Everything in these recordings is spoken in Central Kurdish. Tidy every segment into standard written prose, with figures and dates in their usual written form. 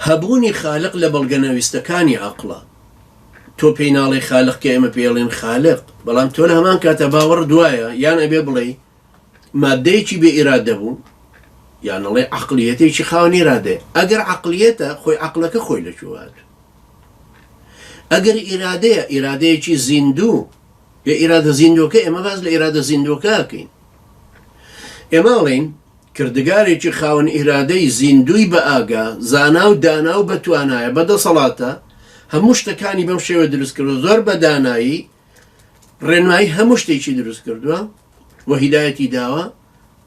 هەبوونی خالق لە بەڵگەنەویستەکانی عەقڵە. تۆ پێی ناڵێی خالق کە ئێمە پێی ئەڵێین خالق، بەڵام تۆ لە هەمان کاتا باوەڕت وایە یان ئەبێ بڵێی ماددەیەکی بێ ئیرادە بوو یان ئەڵێ عەقڵیەتێکی خاوەن ئیرادەیە. ئەگەر عەقڵیەتە خۆی عەقڵەکە خۆی لە کوێوە هاتوو؟ ئەگەر ئیرادەیە ئیرادەیەکی زیندوو ئێ ئیرادە زیندووەکە ئێمە باس لە ئیرادە زیندووەکە ئەکەین. ئێمە ئەڵێین کردگارێکی خاوەن ئیرادەی زیندووی بەئاگا، زانا و دانا و بەتوانایە، بەدەسەڵاتە، هەموو شتەکانی بەم شێوە دروست کردووە، زۆر بە دانایی ڕێنمایی هەموو شتێکی دروست کردووە و هیدایەتی داوە،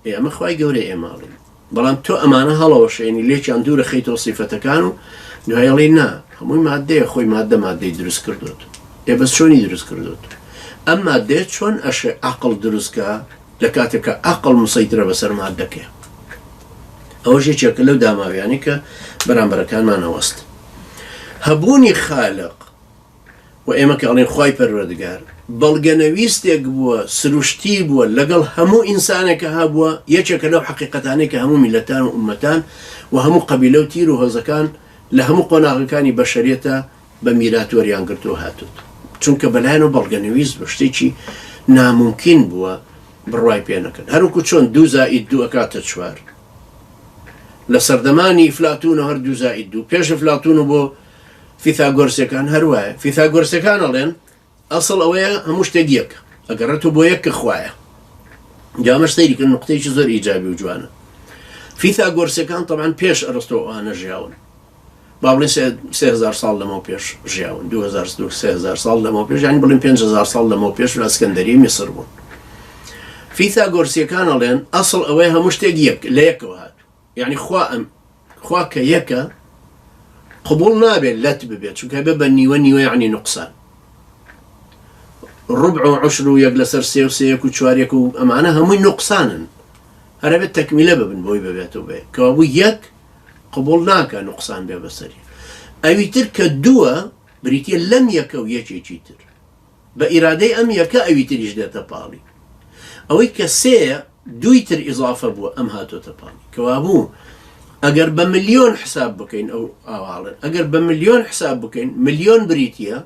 ئێ ئەمە خوای گەورەیە ئێمە ئەڵێین. بەڵام تۆ ئەمانە هەڵەوەشێنی، لێکیان دوور ئەخەیتەوە سیفەتەکان و دوای ئەڵێی نا، هەمووی ماددەیە، خۆی ماددە ماددەی دروست کردووە. ئێ بەس چۆنی دروست کردووە؟ ئەم ماددەیە چۆن ئەشێ عەقڵ دروست کا؟ لە کاتێک کە عەقڵ مسەیترە بەسەر ماددەکەیا. ئەوەش یەکێکە لەو داماویانەی کە بەرامبەرەکانمان ئەوەست. هەبوونی خالق و ئێمە کە ئەڵێن خوای پەروەردگار بەڵگەنەویستێک بووە، سروشتی بووە، لەگەڵ هەموو ئینسانێکە هەبووە، یەکێکە لەو حەقیقەتانەی کە هەموو میللەتان و ئوممەتان و هەموو قەبیلە و تیر و هۆزەکان لە هەموو قۆناغەکانی بەشەریەتا بە میرات وەریان گرتووە هاتووت چونکە بەلایانەوە بەڵگەنەویست بووە شتێکی نامومکین بووە بڕوای پێ نەکەن هەروکو چۆن دوو زائید دوو ئەکاتە چوار لە سەردەمانی ئیفلاتونەوە هەر دوو زائید دوو پێش ئەفلاتون و بۆ فیثاگۆرسەکان هەروایە فیثاگۆرسەکان ئەڵێن ئەسڵ ئەوەیە هەموو شتێک یەکە ئەگەڕێتەوە بۆ یەک کە خوایە جا ئەمەش سەیری کەن نوقتەیەکی زۆر ئیجابی و جوانە فیثاگۆرسەکان تەبعەن پێش ئەرستۆ ئەوانە ژیاون با بڵێن 3000 ساڵ لەمەو پێش ژیاون 2000 3000 ساڵ لەمەو پێش یانی بڵێن 5000 ساڵ لەمەو پێش لە ئەسکەندەری میسر بوون فیثاگۆرسیەکان ئەڵێن ئەسڵ ئەوەیە هەموو شتێک یەک لە یەکەوە هات یانی خوا ئەم خوا کە یەکە قبوڵ نابێت لەت ببێت چونکە بێ بە نیوە نیوە یعنی نقصان ڕبع و عشر و یەک لەسەر سێ و سێیەک و چوارێک و ئەمانە هەمووی نقصانن هەرەبێت تەکمیلە ببن بۆی ببێتەوە بێ کەوابوو یەک قبوڵ ناکە نقصان بێ بەسەری ئەوی تر کە دووە بریتە لەم یەکە و یەکێکی تر بە ئیرادەی ئەم یەکە ئەوی تریش دێتە پاڵی. ئەوەی کە سێیە دووی تر ئیزافە بووە ئەم هاتۆتە پاڵی. کەوابوو ئەگەر بە ملیۆن حساب بکەین ئەو ئاواڵێن ئەگەر بە ملیۆن حساب بکەین ملیۆن بریتییە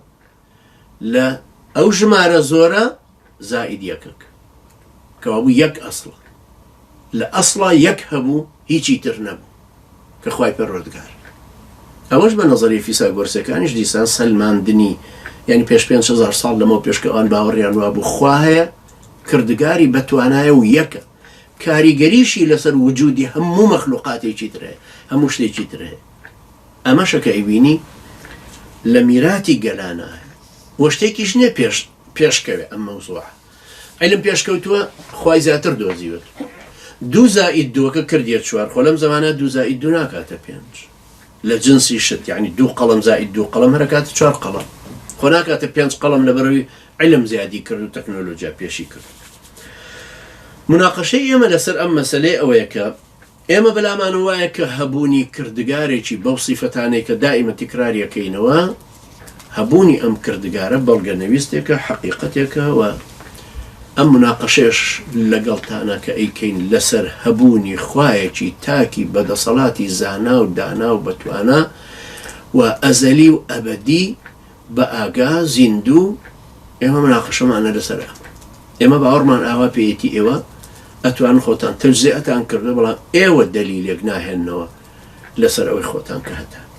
لە ئەو ژمارە زۆرە زائید یەکەک. کەوابوو یەک ئەسڵە. لە ئەسڵا یەک هەبوو هیچی تر نەبوو کە خوای پەروەردگار ئەوەش بە نەزەری فیساگۆرسەکانیش دیسان سەلماندنی یعنی پێش 5000 ساڵ لەمەو پێش کە ئەوان باوەڕیان وابوو خوا هەیە کردگاری بەتوانایە و یەکە کاریگەریشی لەسەر وجودی هەموو مەخلوقاتێکی تر هەیە هەموو شتێکی تر هەیە ئەمەشە کە ئەیبینی لە میراتی گەلانە وە شتێکیش نییە پێش پێشکەوێ ئەم مەوزوعە عیلم پێشکەوتووە خوای زیاتر دۆزیوەت دوو زائید دووەکە کردیە چوار خۆ لەم زەمانە دوو زائید دوو ناکاتە پێنج لە جنسی شت یعنی دوو قەڵەم زائید دوو قەڵەم هەرکاتە چوار قەڵەم خۆ ناکاتە پێنج قەڵەم لەبەرەوەی علم زیادی کرد و تەکنۆلۆژیا پێشی کرد مناقەشەی ئێمە لەسەر ئەم مەسلەی ئەوەیە کە ئێمە بەلامان وایە کە هەبوونی کردگارێکی بەو سیفەتانەی کە دائیمە تیکراری ئەکەینەوە، هەبوونی ئەم کردگارە بەڵگەنەویستێکە، حەقیقەتێکە و ئەم موناقەشەیەش لەگەڵتانە کە ئەیکەین لەسەر هەبوونی خوایەکی تاکی بەدەسەڵاتی زانا و دانا و بەتوانا و ئەزەلی و ئەبەدی بە ئاگا، زیندوو، ئێمە مناقەشەمانە لەسەر ئەمە. ئێمە باوەڕمان ئاوا پێیەتی ئێوە ئەتوانن خۆتان تەجزیئەتان کردوە بەڵام ئێوە دەلیلێک ناهێننەوە لەسەر ئەوەی خۆتان کە هەتانە.